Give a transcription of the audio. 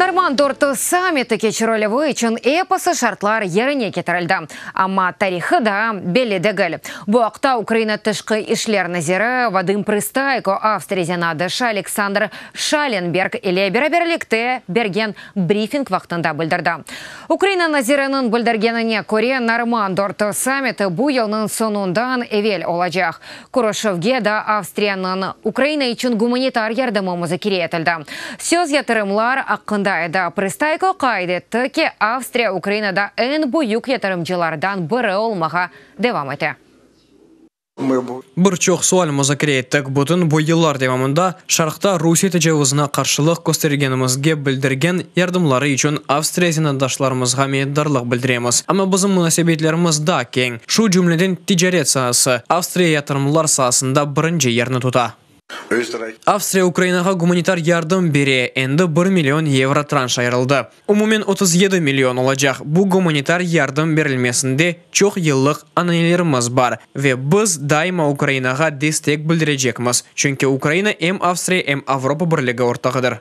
Normand dörtü sammiti keçirilüvi içün episi şartlar yerine ketirildi, amma tarihı daa belli degil. Bu aqta Ukraina Tışqı işler naziri Vadım Prıstayko Avstriya zenaatdaşı Aleksandr Şallenberg ile beraberlikte bergen brifing vaqtında bildirdi. Ukraina naziriniñ bildirgenine köre, Normand dörtü sammiti bu yılnıñ soñundan evel olacaq. Körüşüvge daa Avstriyanıñ Ukraina içün gumanitar yardımı muzakere etildi. Söz yatırımlar aqqında edi. Prıstayko qayd etti ki, Avstriya Ukrainada eñ büyük yatırımcılardan biri olmağa devam ete. Bir çoq sual muzakere ettik. Bütün bu yıllar devamında Şarqta Rusiye tecavuzına qarşılıq köstergenimizge bildirgen yardımları içün Avstriya zenaatdaşlarımızğa minnetdarlıq bildiremiz. Amma bizim munasebetlerimiz daa keñ, şu cümleden ticaret saası. Avstriya yatırımlar saasında birinci yerni tuta. Avstriya Ukrainağa gumanitar yardım bere, endi bir million yevro tranş ayırıldı. Umumen 37 million olacaq. Bu gumanitar yardım berilmesinde çoq yıllıq ananelerimiz bar ve biz daima Ukrainağa destek bildirecekmiz, çünki Ukraina em Avstriya, em Avropa Birligi ortağıdır.